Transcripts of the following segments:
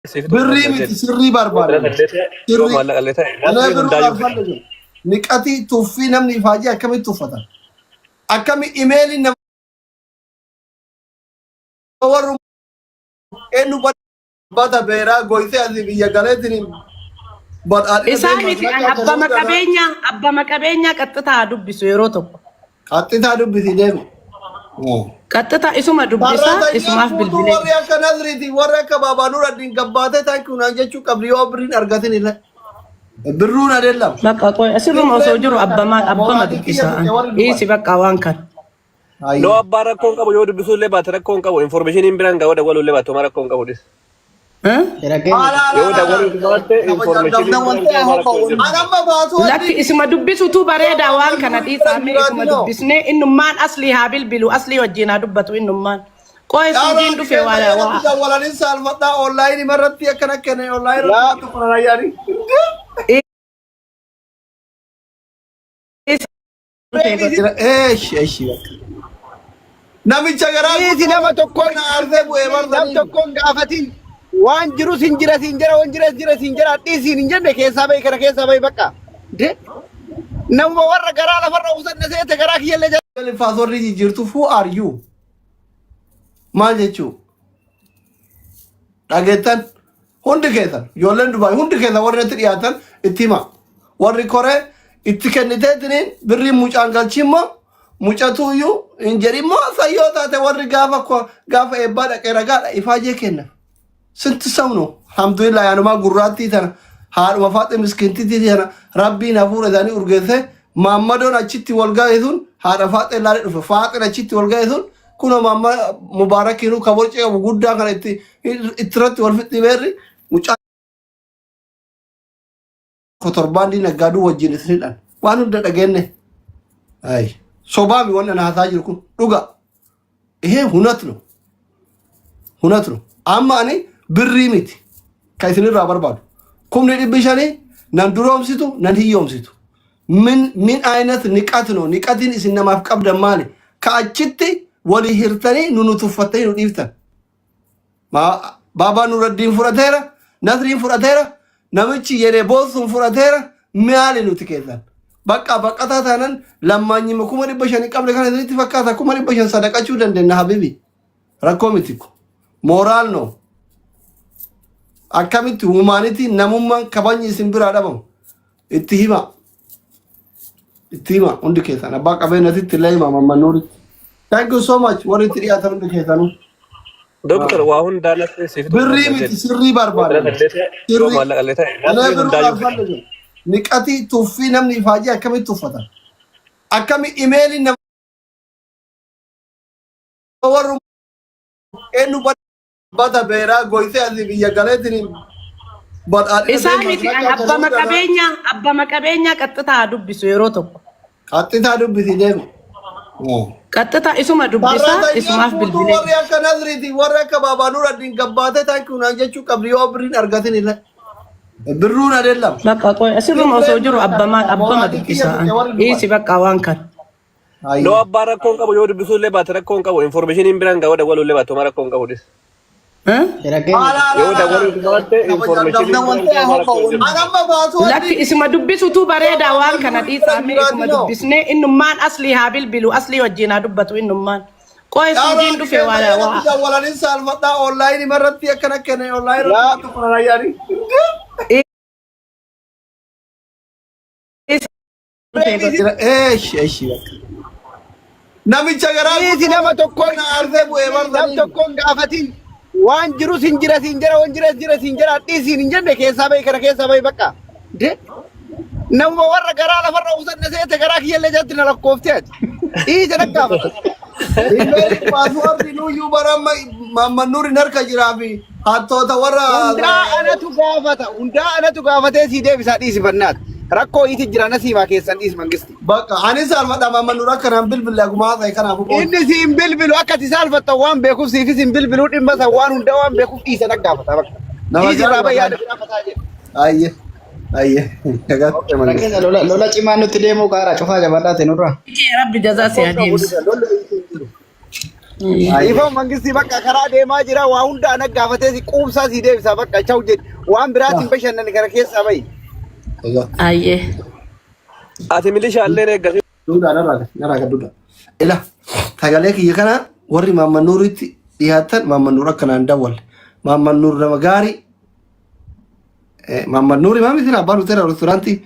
Birrii miti sirrii barbaada. Sirrii. Anaa birruu barbaada. Niqatii tuffii namni ifaajee akkamitti tuffata? Akkami imeeliin nama warru eenyu bata beeraa goysee asii biyya galeetiin badhaadhina Isaa deemaa miti an mallaqa abbama kennuudhaan qabeenya abbama qabeenyaa qaxxitaa dubbisu yeroo tokko. Qaxxitaa dubbisi deemi. Qaxxitaa isuma dubbisaa Sarratanyaan isumaaf guutuu bilbilee. warri akka Nazriiti warri akka Baabaa Nuraddiin gabbaatee taankii naan jechuu qabdi yoo birriin argatin illee. Birruun adeellam. Bakka qoy asirruma osoo Dirreen jiru abbama abbama mooraatii kiyya dubbisaa. tuqe warri Dhiisi dubbatu. bakka waan kana. Hayyee. No abbaa rakkoo hin qabu yoo dubbisuu illee baate rakkoo hin qabu informationiin biraan ga'uu dawwaluu illee baate homaa rakkoo hin qabu dhis. Eh? Haala Yoo haala dawwaluu haala. baatte informationiin biraan ga'uu homaa rakkoo hin jiru. Anamma baasuu Lakki isuma dubbisutu bareedaa waan kana dhiisaa mee isuma dubbisnee innummaan aslii haa bilbilu aslii wajjin haa dubbatu innummaan. Qoy suudiin dhufe waa waa. Dawwalanii saalfadhaa onlaayinii irratti akkana kenne onlaayinii irratti tokko na yaani. Isa dhufee godhe. Eeshi eeshi bakka. Namicha garaa Dhiisi nama tokkoon na aarsee bu'ee nam barsanii. tokkoon gaafatin waan jirus hin jira siin jira waan jiras jira siin jira dhiisiin hin jenne keessaa bahi kana keessaa bahi bakka. De namuma warra garaa lafarra usanne seete garaa kiyyallee jala. Faasorri jijjiirtu who are you? Maal jechuu? Dhageettan hundi keessan ijoolleen Dubaay hundi keessan warri natti dhiyaatan itti hima. Warri koree itti kenniteetiniin birrii mucaan galchii immoo mucatu iyyuu hin jedhin immoo sayyoo taate warri gaafa gaafa eebbaa dhaqee ragaadha ifaajee kenna. Sinti sabnu alhamdulillah yaanumaa gurraattii tana haadhuma faaxee miskiintittii tana rabbiin hafuura isaanii urgeesse maammadoon achitti wal ga'e sun haadha faaxee laalee dhufe faaxeen achitti wal ga'e sun kunoo maamma mubaarakiinuu ka borcee qabu guddaa kana itti ittirratti wal fixxi beerri mucaa kotorbaandii naggaaduu wajjin isin hidhan waan hunda dhageenne ay sobaami waan ana haasaa jiru kun dhuga ይሄ እውነት ነው እውነት ነው amma ani birrii miti ka isinirraa barbaadu kumni dhibbi shanii nan duroomsitu nan hiyyoomsitu ምን ምን አይነት ንቀት ነው ንቀትን isin namaaf qabdan maali ka achitti walii hirtanii nu nu tuffattanii nu dhiiftan Baabaa Nuraddiin fudhateera, Nasriin fudhateera, namichi yeree boossuun fudhateera, maali nuti keessan? Bakka baqataa taanan lammaanyima 500,000 qabne kana isinitti fakkaata 500,000 sadaqachuu dandeenya habibi. Rakkoo miti kun. Mooraal no. Akkamitti humaanitiin namummaan kabajni isin biraa dhabamu. Itti hima. Itti hima hundi keessan abbaa qabeenyatitti illee hima mammannuuritti. Thank you so much warri itti dhiyaatan hundi keessanuu. Doktor waa hundaa lafee siif Birrii miti sirrii barbaada. Yoo maallaqa illee ta'e Anaa lafee birruu hundaayyuu barbaada. Niqatii tuffii namni ifaajee akkamitti tuffata? Akkami imeeliin nama warru eenyu bata beeraa goysee asii biyya galeetiin badhaadhina Isaa deemaa miti an mallaqa abbama kennuudhaan qabeenya abbama qabeenyaa qaxxitaa dubbisu yeroo tokko. Qaxxitaa dubbisi deemi. Qaxxitaa isuma dubbisaa Sarratanyaan isumaaf guutuu bilbilee. warri akka Nazriiti warri akka Baabaa Nuraddiin gabbaatee taankii naan jechuu qabdi yoo birriin argatin illee. Birruun adeellam. Bakka qoy asirruma osoo jiru abbama abbama Mooraatii kiyya dubbisaa. tuqe warri Dhiisi dubbatu. bakka waan kana. No abbaa rakkoo hin qabu yoo dubbisuu illee baate rakkoo hin qabu informationiin biraan ga'uu dawwaluu illee baate homaa rakkoo hin qabu dhis. Eh? Yoo dawwaluu baatte informationiin biraan ga'uu homaa rakkoo hin jiru. Anamma baasuu Lakki isuma dubbisutu bareedaa waan kana dhiisaa mee isuma dubbisnee innummaan aslii haa bilbilu aslii wajjin haa dubbatu innummaan. Qoy suudiin dhufe waa waa. Dawwalanii saalfadhaa onlaayinii irratti akkana kenne onlaayinii irratti tokko na yaani. Isa dhufee godhe. Eeshi eeshi bakka. Namicha garaa Dhiisi nama tokkoon na aarsee bu'ee nam barsanii. tokkoon gaafatin waan jirus hin jira siin jira waan jiras jira siin jira dhiisiin hin jenne keessaa bahi kana keessaa bahi bakka. De namuma warra garaa lafarra usanne seete garaa kiyyallee jalatti na lakkoofte ati. Dhiisi na gaafata. Imeeli paaswoordi nuyyuu bara mammannuuriin harka jiraa fi hattoota warra Hundaa anatu gaafata. Hundaa anatu gaafatee sii deebisaa dhiisi bannaat. Rakkoo iiti jira nasiibaa keessan dhiisi mangisti. Bakka ani saalfadha mammannuur akka naan bilbille akkuma haasa'e kanaafuu qofa. Inni si hin bilbilu akka ati saalfattan waan beekuuf siifis hin bilbiluu dhimma san waan hunda waan beekuuf dhiisa na gaafata bakka. Nama Dhiisi irraa gaarii bahi yaada wallaahi. biraa fataa jedhe. Ayye ayye. Nagaatti mangisti. Fakkeenya lola lola cimaa nutti deemuu qaaraa cufaa jabaadhaa ta'e nurraa. Rabbi jazaa si haa deebisu. Lolli hin jiru. Dhiifama mangistii bakka karaa deemaa jira waa hunda ana gaafatee si quubsaa si deebisa bakka chaw jedhi waan biraatiin bashannani kana keessaa bahi. Ayyee. Ati milishaallee eeggatu. Duudhaa narraa gad narraa gad duudhaa. Ila sagalee kiyya kana warri Maamman Nuuritti dhiyaatan Maamman Nuur akkanaan dawwalle. Maamman Nuur nama gaarii. Maamman Nuuri maami sila abbaan hoteela restoraantii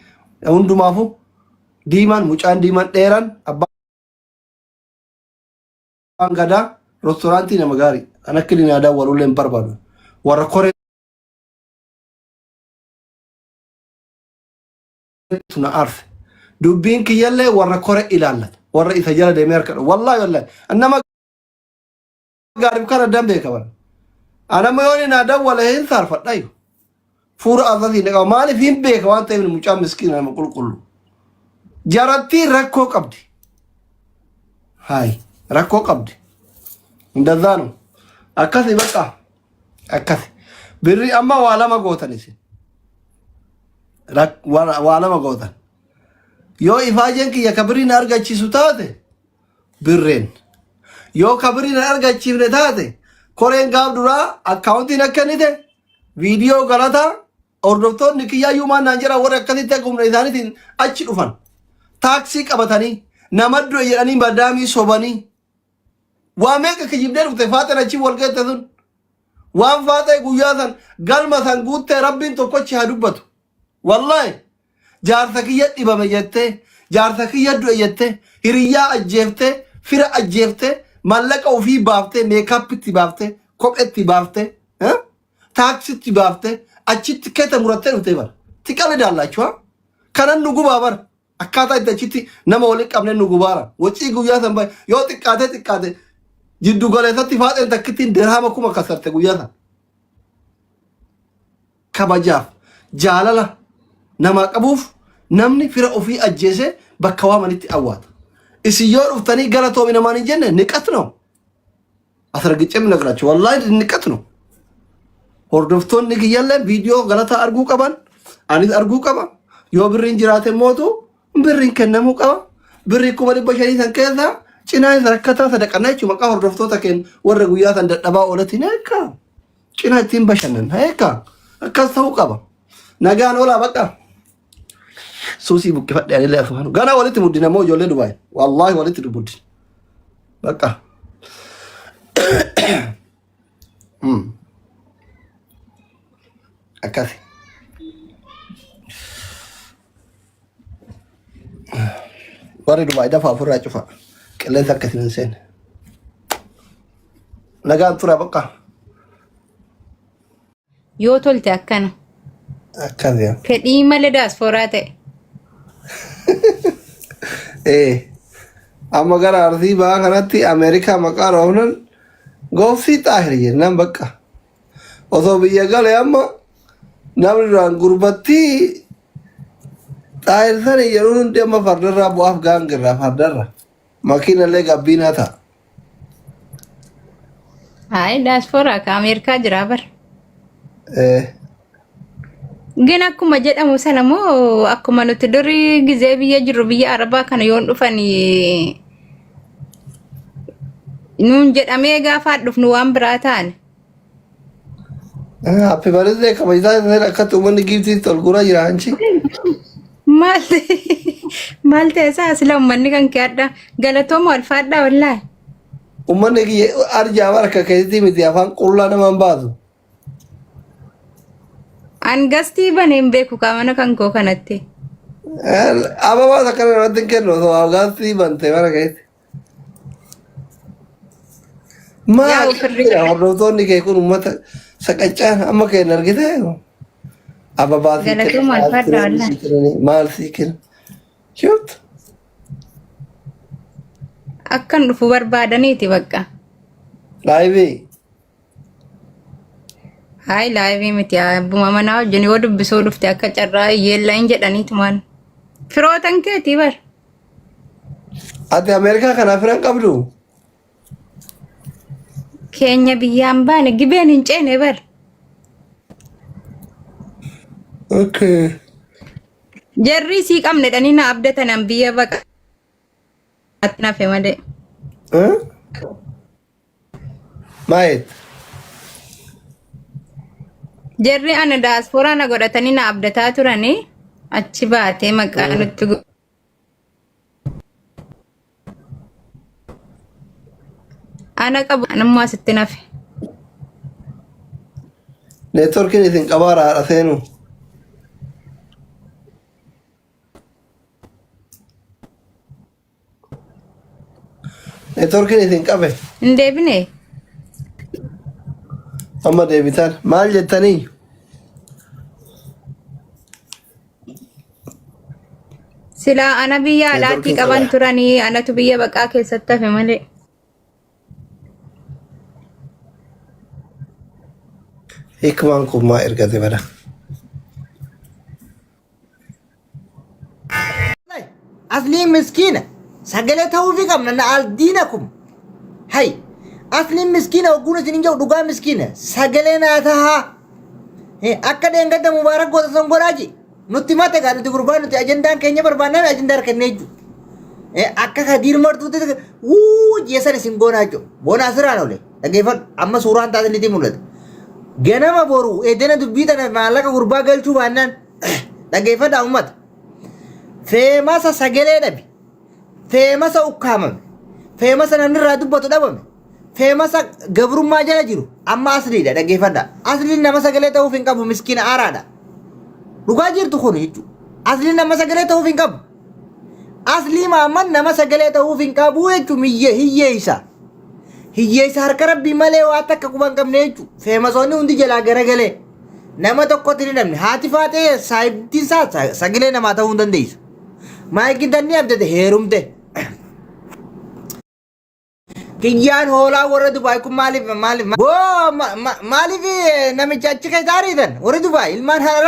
hundumaafuu diimaan mucaan diimaan dheeraan abbaan gadaa restoraantii nama gaarii. Kan akka inni naa dawwalullee hin barbaadu. Warra koree na aarse. Dubbiin kiyyallee warra kore ilaallata. Warra isa jala deemee harka dhahu. Wallaahi wallaahi. Nama gaariif kana dan beeka bara. Anamma yoo inni naa dawwale hin saarfadhayu. Fuura asasii na qaba. Maaliif hin beeka waan ta'eef mucaa miskiina nama qulqullu. Jarattiin rakkoo qabdi. Hayi rakkoo qabdi. Hindazaanu. Akkasi bakka. Akkasi. Birri amma waa lama gootan isin. Waa lama gootan. Yoo ifaajeen kiyya ka birrii na argachiisu taate birreen. Yoo ka birrii na argachiifne taate koreen gaaf duraa akkaawuntiin akka inni ta'e viidiyoo galataa hordoftoonni kiyyaayyuu maal naan jedhan warri akkasitti akka humna isaaniitiin achi dhufan. Taaksii qabatanii nama du'e jedhanii madaamii sobanii Waa meeqa kijibdee dhufte faaxeen achi wal geette sun. Waan faaxee guyyaa san galma san guuttee rabbiin tokkochi haa dubbatu. Wallaahi jaarsa kiyya dhibame jettee jaarsa kiyya du'e jettee hiriyyaa ajjeeftee fira ajjeeftee mallaqa ofii baaftee meekaappitti baaftee kophetti baaftee eh? taaksitti baaftee achitti keeta murattee dhuftee bara. Tiqale daallaachuha. Kanan nu gubaa bara. Akkaataa itti achitti nama walitti qabnee nu gubaara. Wacii guyyaa san bahe yoo xiqqaate xiqqaate jiddu galeessatti faaxeen takkittiin dirhama kuma kasarte guyyaa san. Kabajaaf jaalala namaa qabuuf namni fira ofii ajjeese bakka waamanitti awwaata. Isin yoo dhuftanii galatoomi namaan hin jenne niqat ነው። አስረግጬ የምነግራቸው ወላሂ ንቀት ነው። Hordoftoonni kiyyallee viidiyoo galataa arguu qaban anis arguu qaba. Yoo birriin jiraate mootu birriin kennamuu qaba. Birrii 500,000 san keessaa cinaa isa rakkataa sadaqannaa jechuun maqaa hordoftoota keenya warra guyyaa san dadhabaa oolatiin eekka cinaa ittiin bashannan eekka akkas ta'uu qaba. Nagaan oolaa bakka. Suusii buqqifadhe anillee asumaan. Ganaa walitti muddina immoo ijoollee Dubaay. Wallaahi walitti muddina. Bakka. Akkasi. Warri Dubaay dafa ofirraa cufa. Qilleensa akka isin hin seenne. Nagaan tura bakka. Yoo tolte akkana. Akkas yaa. Fedhii malee daaspooraa ta'e. Ee. Amma gara Arsii bahaa kanatti Ameerikaa maqaa roofnan goofsii xaahir jennaan bakka. Osoo biyya gale amma namni duraan gurbattii xaahir sani jedhuun hundi amma fardarraa bu'aaf gaangirraa fardarra. Makiinallee gabbiinaa ta'a. Hayi daaspooraa ka Ameerikaa jira bar. Eh, Gin akkuma jedhamu sana moo akkuma nuti durii gizee biyya jirru biyya Arabaa kana yoon dhufanii nuun jedhamee gaafa dhufnu waan biraa taane. Happy birthday kabajaa isaa akkatti uummanni giiftiitti ol guuraa jira anchi. Maal maal ta'e isaa sila uummanni kan kee adda galatooma alfaadhaa wallaahi. Uummanni kiyya arjaa barka keessatti miti afaan qullaa nama hin baasu. An gastii banee hin beeku qaamana kan koo kanatti. Ababaas akkana namatti hin kennu osoo gaastii bante mana keessatti. Yaa Maal ofirri hordoftoonni kee kun uummata saqaccaan amma kee hin argite ababaa sii kenna galatooma maal alfaadhaa kireemii wallaahi. sii kennanii maal sii kenna shiftu Akkan dhufu barbaadaniiti bakka. laayivii Hayi laayivii miti abbuma manaa wajjin yoo dubbisuu dhufte akka carraa yeellaa hin jedhaniitumaan. Firootan keetii bar. Ati Ameerikaa kanaa firan qabdu? Keenya biyyaan baane gibeen hin ceene bar. Okay. Jarri sii qabne dhanii na abdatan an biyya baqa nafe malee. Eh? Maayet. Jarri ana daasporaa na godhatanii na abdataa turanii achi baatee maqaa nutti ana qabu anammoo asitti nafe. Neetworkiin isin qabaara haadha seenuu. Neetworkiin isin qabe. Hin deebine? Amma deebitan maal jettanii? Silaa ana biyya alaatii Neetworkiin qaban qaba. turanii anatu biyya baqaa keessatti hafe malee. Hikmaan kun maa ergate bara. Asliin miskiina sagalee ta'uufii qabna na aldiinakum. Hay asliin miskiina ogguun isin hin jedhu dhugaa miskiina sagalee naa tahaa. Akka dheengadda mubaarak goota san godhaa ji. Nutti mate gaa nuti gurbaan nuti ajandaan keenya barbaannaan ajandaa harkannee jechuudha. Akka kadiir martuutti wuu jeessan isin goonaa jechuudha. Boona asirraan oole dhaggeeffadhu amma suuraan taate ni mul'ata. Ganama boru edena dubbii tana maallaqa gurbaa galchuu baannaan dhaggeeffadhaa uummata. Feemasa sagalee dhabe. Feemasa ukkaamame. Feemasa namni irraa dubbatu dhabame. Feemasa gabrummaa jala jiru amma asliidha dhaggeeffadhaa. Asliin nama sagalee ta'uuf hin qabu miskiina aaraadha. Dhugaa jirtu kun jechuudha. Asliin nama sagalee ta'uuf hin qabu. Aslii maamman nama sagalee ta'uuf hin qabu jechuun hiyyeessa. Hiyyeessa harka rabbii malee waa takka quba hin qabne jechuudha. Feemasoonni hundi jalaa garagalee. Nama tokkotti ni dhabne. Haati faaxee saayibtiin isaa sagalee namaa ta'uu hin dandeessu. Maayikiin tanni abdate heerumte. Kiyyaan hoolaa warra Dubaay kun maaliif maaliif boo maaliif namicha achi keessa ariitan warri Dubaay ilmaan hararaa.